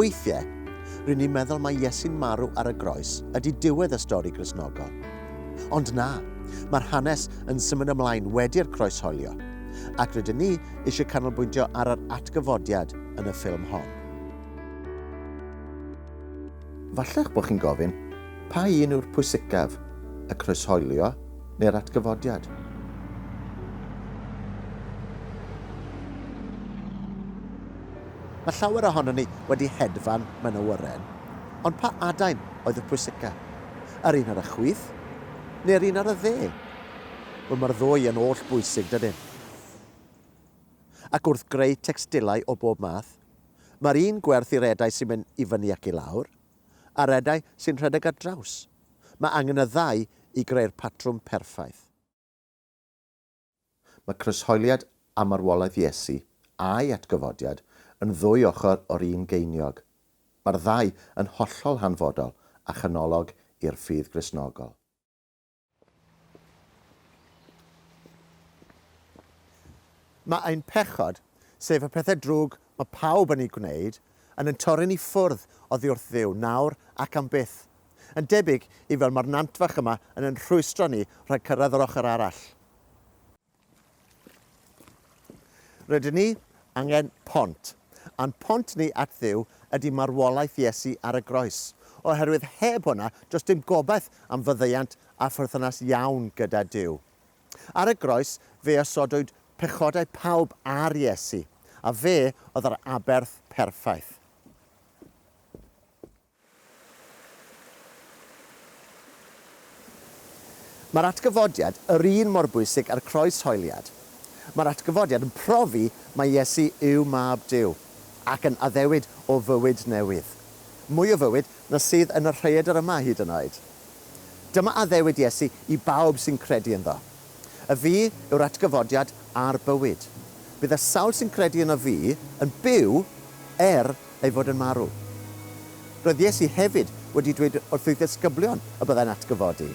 Weithiau, ry'n ni'n meddwl mai Iesu'n marw ar y groes ydy diwedd y stori Gristnogol. Ond na, mae'r hanes yn symud ymlaen wedi'r croeshoelio, ac rydyn ni eisiau canolbwyntio ar yr atgyfodiad yn y ffilm hon. Falle'ch bod chi'n gofyn, pa un yw'r pwysicaf, y croeshoelio neu'r atgyfodiad? Mae llawer ohonon ni wedi hedfan mewn awyren, ond pa adain oedd y pwysica? Yr un ar y chwith, neu'r un ar y dde? Wel, mae'r ddwy yn oll bwysig, dydyn? Ac wrth greu tecstilau o bob math, mae'r un gwerth i'r edau sy'n mynd i fyny ac i lawr, a'r edau sy'n rhedeg ar draws. Mae angen y ddau i greu'r patrwm perffaith. Mae croeshoeliad a marwolaeth Iesu, a'i atgyfodiad, yn ddwy ochr o'r un geiniog. Mae'r ddau yn hollol hanfodol a chanolog i'r ffydd Gristnogol. Mae ein pechod, sef y pethau drwg mae pawb yn eu gwneud, yn ein torri ni ffwrdd oddi wrth Dduw, nawr ac am byth. Yn debyg i fel mae'r nant fach yma yn ein rhwystro ni rhag cyrraedd yr ochr arall. Rydyn ni angen pont. A'n pont ni at Dduw ydy marwolaeth Iesu ar y groes. Oherwydd heb hwnna, does dim gobaith am faddeuant a pherthynas iawn gyda Duw. Ar y groes, fe osodwyd pechodau pawb ar Iesu, a fe oedd yr aberth perffaith. Mae'r atgyfodiad yr un mor bwysig â'r croeshoeliad. Mae'r atgyfodiad yn profi mai Iesu yw Mab Duw, ac yn addewid o fywyd newydd. Mwy o fywyd na sydd yn y rhaeadr yma hyd yn oed. Dyma addewid Iesu i bawb sy'n credu ynddo. Y fi yw'r atgyfodiad a'r bywyd. Bydd y sawl sy'n credu ynof fi yn byw er ei fod yn marw. Roedd Iesu hefyd wedi dweud wrth ei ddisgyblion y byddai'n atgyfodi.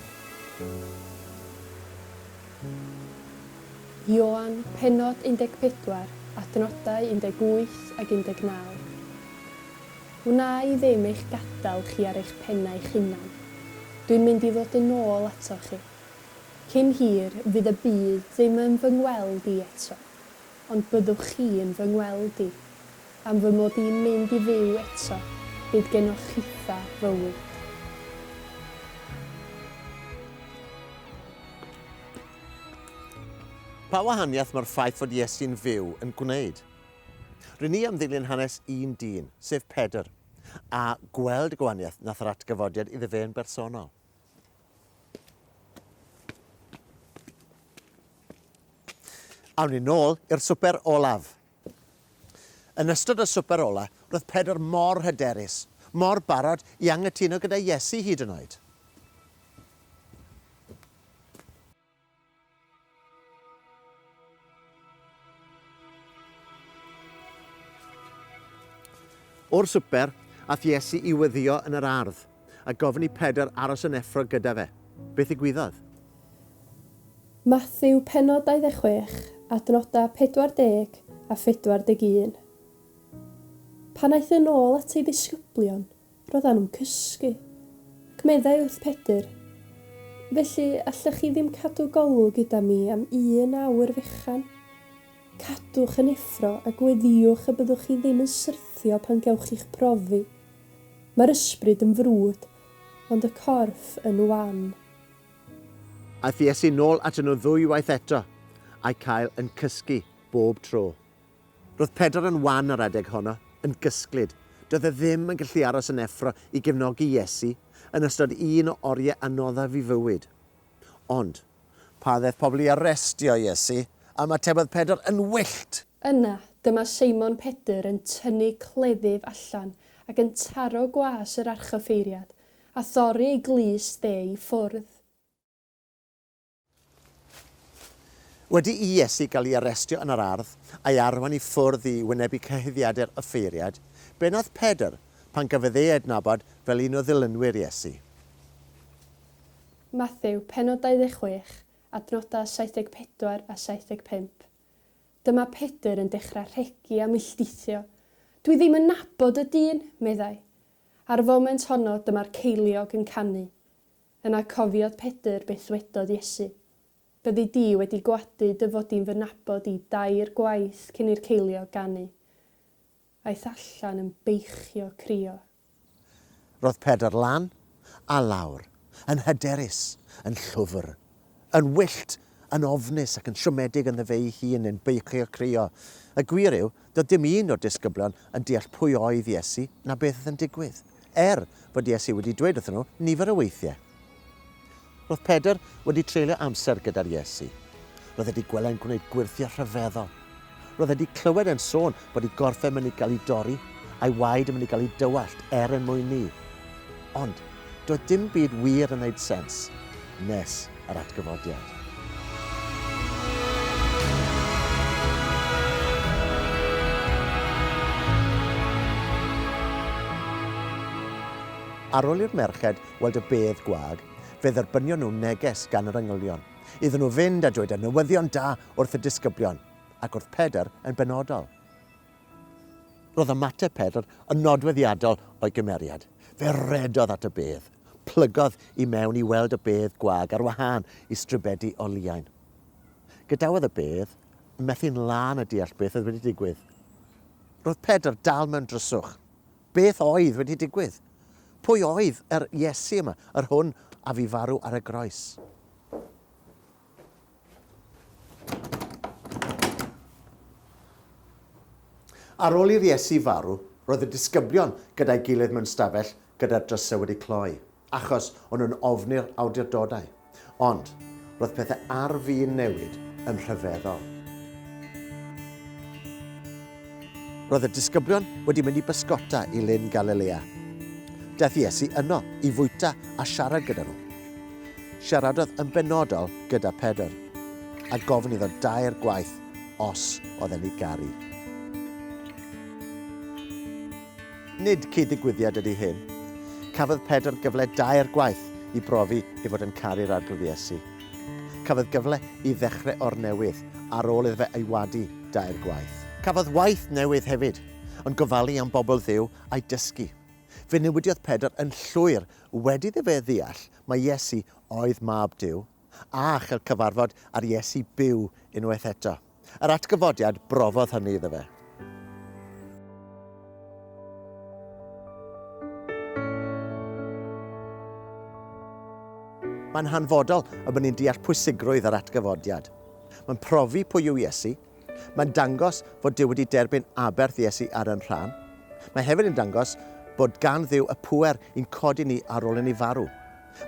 Ioan, pennod 14, adnodau 18 ag 19. Wna i ddim eich gadael chi ar eich pennau eich hunan. Dwi'n mynd i ddod yn ôl atoch chi. Cyn hir, fydd y byd ddim yn fy ngweld i eto, ond byddwch chi yn fy ngweld i. Am fy mod i'n mynd i fyw eto, bydd genoch chitha fywyd. Pa wahaniaeth mae'r ffaith fod Iesu'n fyw yn gwneud? Rŷn ni am ddilyn hanes un dyn, sef Pedr, a gweld y gwahaniaeth nath yr atgyfodiad iddo fe yn bersonol. Awn ni nôl i'r swper olaf. Yn ystod y swper ola, roedd Pedr mor hyderus, mor barod i anghytuno gyda Iesu hyd yn oed. O'r swper, ath Iesu i weddïo yn yr ardd, a gofyn i Pedr aros yn effro gyda fe. Beth ddigwyddodd? Mathew pennod 26, adnodau 40 a 41. Pan aeth yn ôl at ei ddisgyblion, roeddan nhw'n cysgu. Ac meddai wrth Pedr, Felly, allech chi ddim cadw golwg gyda mi am un awr fechan? Cadwch yn effro a gweddïwch y byddwch chi ddim yn syrthio pan gewch chi'ch profi. Mae'r ysbryd yn frwd, ond y corff yn wan. Aeth Iesu nôl atyn nhw ddwywaith eto, a'u cael yn cysgu bob tro. Roedd Pedr yn wan yr adeg honno, yn gysglyd. Doedd e ddim yn gallu aros yn effro i gefnogi Iesu yn ystod un o oriau anoddaf ei fywyd. Ond, pa ddaeth pobl i arestio Iesu, ymatebodd Pedr yn wyllt! Yna, dyma Seimon Pedr yn tynnu cleddyf allan ac yn taro gwas yr archoffeiriad, a thorri ei glust dde i ffwrdd. Wedi i Iesu gael ei arestio yn yr ardd, a'i arwain i ffwrdd i wynebu cyhuddiadau'r offeiriad, be wnaeth Pedr pan gafodd ei adnabod fel un o ddilynwyr Iesu? Mathew, pennod 26, adnodau 74 a 75. Dyma Pedr yn dechrau rhegi a milltithio. Dwi ddim yn nabod y dyn, meddai. A'r foment honno dyma'r ceiliog yn canu. Yna cofiodd Pedr beth ddwedodd Iesu. Byddi di wedi gwadu dy fod di'n fy nabod i dair gwaith cyn i'r ceiliog ganu. Aeth allan yn beichio crio. Roedd Pedr lan a lawr, yn hyderus, yn llwfr, yn wyllt, yn ofnus ac yn siomedig ynddo fe'i hun, yn beichio crio. Y gwir yw, doedd dim un o'r disgyblion yn deall pwy oedd Iesu na beth oedd yn digwydd, er fod Iesu wedi dweud wrthyn nhw nifer o weithiau. Roedd Pedr wedi treulio amser gyda'r Iesu. Roedd e wedi gweld e'n gwneud gwyrthiau rhyfeddol. Roedd e wedi clywed e'n sôn bod ei gorff e'n mynd i gael ei dorri, a'i waed yn mynd i gael ei dywallt er yn mwyn ni. Ond, doedd dim byd wir yn wneud sens nes yr atgyfodiad. Ar ôl i'r merched weld y bedd gwag, fe dderbynion nhw neges gan yr angylion, iddyn nhw fynd a dweud y newyddion da wrth y disgyblion, ac wrth Pedr yn benodol. Roedd ymateb Pedr yn nodweddiadol o'i gymeriad. Fe redodd at y bedd, plygodd i mewn i weld y bedd gwag ar wahân i stribedi o liain. Gadawodd y bedd, yn methu'n lân a deall beth oedd wedi digwydd. Roedd Pedr dal mewn dryswch. Beth oedd wedi digwydd? Pwy oedd yr Iesu yma, yr hwn a fu farw ar y groes? Ar ôl i'r Iesu farw, roedd y disgyblion gyda'i gilydd mewn stafell gyda'r drysau wedi cloi. Achos o'n nhw'n ofni'r awdurdodau. Ond, roedd pethau ar fin newid yn rhyfeddol. Roedd y disgyblion wedi mynd i bysgota i Lyn Galilea. Daeth Iesu yno i fwyta a siarad gyda nhw. Siaradodd yn benodol gyda Pedr, a gofyn iddo dair gwaith os oedd e'n ei garu. Nid cyd-ddigwyddiad ydy hyn. Cafodd Pedr gyfle dair gwaith i brofi ei fod yn caru'r Arglwydd Iesu. Cafodd gyfle i ddechrau o'r newydd ar ôl iddo fe ei wadu dair gwaith. Cafodd waith newydd hefyd, yn gofalu am bobl Dduw a'i dysgu. Fe newidiodd Pedr yn llwyr wedi iddo fe ddeall mai Iesu oedd Mab Duw, a chael cyfarfod â'r Iesu byw unwaith eto. Yr atgyfodiad brofodd hynny iddo fe. Mae'n hanfodol y bod ni'n deall pwysigrwydd yr atgyfodiad. Mae'n profi pwy yw Iesu. Mae'n dangos fod Duw wedi derbyn aberth Iesu ar ein rhan. Mae hefyd yn dangos bod gan Dduw y pŵer i'n codi ni ar ôl i ni farw.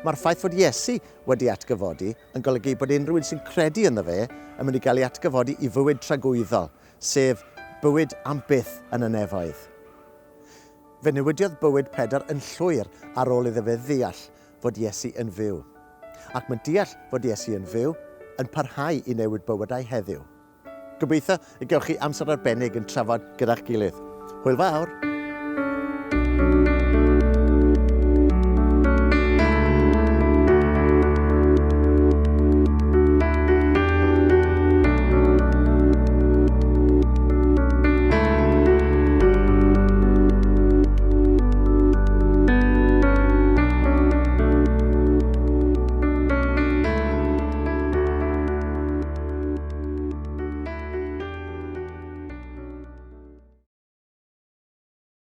Mae'r ffaith fod Iesu wedi atgyfodi yn golygu bod unrhyw un sy'n credu ynddo fe yn mynd i gael ei atgyfodi i fywyd tragwyddol, sef bywyd am byth yn y nefoedd. Fe newidiodd bywyd Pedr yn llwyr ar ôl iddo fe ddeall fod Iesu yn fyw. Ac mae deall fod Iesu yn fyw yn parhau i newid bywydau heddiw. Gobeithio y gewch chi amser arbennig yn trafod gyda'ch gilydd. Hwyl fawr!